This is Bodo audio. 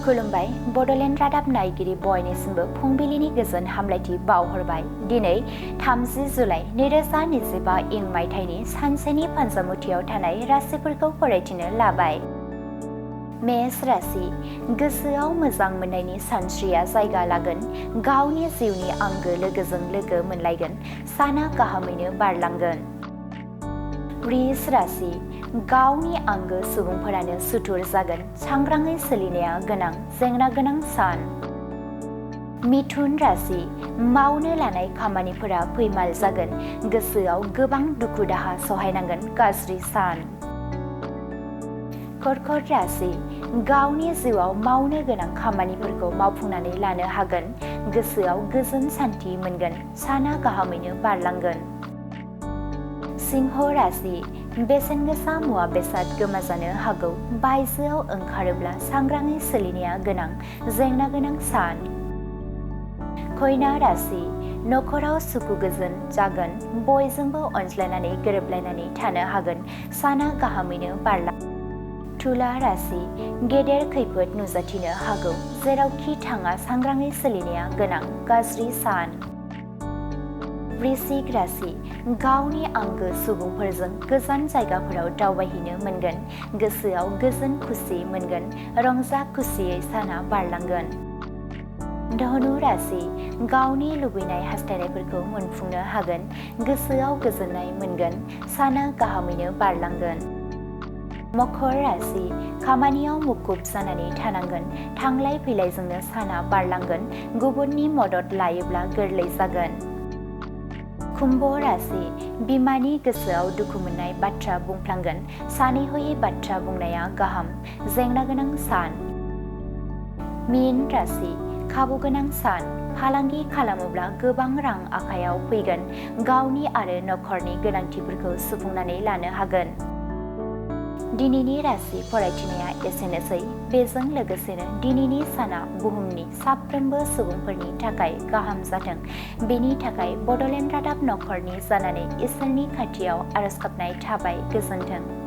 खुलुमबाय बड'लेण्ड रादाब नायगिरि बयनिसिमबो फुंबिलिनि गोजोन हामलायथि बावहरबाय। दिनै 30 जुलाइ 2025 इं मायथाइनि सानसेनि फानजामुथियाव थानाय राशिफोरखौ फरायथिनो लाबाय। मेष राशि गोसोआव मोजां मोननायनि सानस्रिया जायगा लागोन। गावनि जिउनि आंगो लोगोजों लोगो मोनलायगोन। साना गाहामैनो बारलांगोन। वृष राशि गावनि आंगो सुबुंफोरानो सुथुर जागोन। सांग्राङै सोलिनाया गोनां। जेंना गोनां सान। मिथुन राशि मावनो लानाय खामानिफोरा फैमाल जागोन। गोसोआव गोबां दुखु दाहा सहायनांगोन। गाज्रि सान। कर्कट राशि गावनि जिउआव मावनो गोनां खामानिफोरखौ मावफुंनानै लानो हागोन। गोसोआव गोजोन सान्थि मोनगोन। साना गाहामैनो बारलांगोन। सिंह राशि बेसेन गोसा मुवा बेसाद गोमाजानो हागौ। बायजोआव ओंखारोब्ला सांग्राङै सोलिनाया गोनां। जेंना गोनां सान। कन्या राशि नखराव सुखु गोजोन जागोन। बयजोंबो अनज्लायनानै गोरोबलायनानै थानो हागोन। साना गाहामैनो बारलांगोन। तुला राशि गेदेर खैफोद नुजाथिनो हागौ। जेरावखि थाङा सांग्राङै सोलिनाया गोनां। गाज्रि सान। वृश्चिक राशि गावनि आंगो सुबुंफोरजों गोजान जायगाफोराव दावबायहैनो मोनगोन। गोसोआव गोजोन खुसि मोनगोन। रंजा खुसियै साना बारलांगोन। धनु राशि गावनि लुबैनाय हास्थायनायफोरखौ मोनफुंनो हागोन। गोसोआव गोजोननाय मोनगोन। साना गाहामैनो बारलांगोन। मकर राशि खामानियाव मुखुब जानानै थानांगोन। थांलाय फैलायजोंनो साना बारलांगोन। गुबुननि मदद लायोब्ला गोरलै जागोन। कुम्भ राशि बिमानि गोसोआव दुखु मोननाय बाथ्रा बुंफ्लांगोन। सानै हयै बाथ्रा बुंनाया गाहाम। जेंना गोनां सान। मीन राशि खाबु गोनां सान। फालांगि खालामोब्ला गोबां रां आखायाव फैगोन। गावनि आरो नखरनि गोनांथिफोरखौ सुफुंनानै लानो हागोन। दिनैनि राशि फरायथिनाया एसेनोसै। बेजों लोगोसेनो दिनैनि साना बुहुमनि साफ्रोमबो सुबुंफोरनि थाखाय गाहाम जाथों। बेनि थाखाय बड'लेण्ड रादाब नखरनि जानानै इसोरनि खाथियाव आरज गाबनाय थाबाय। गोजोन्थों।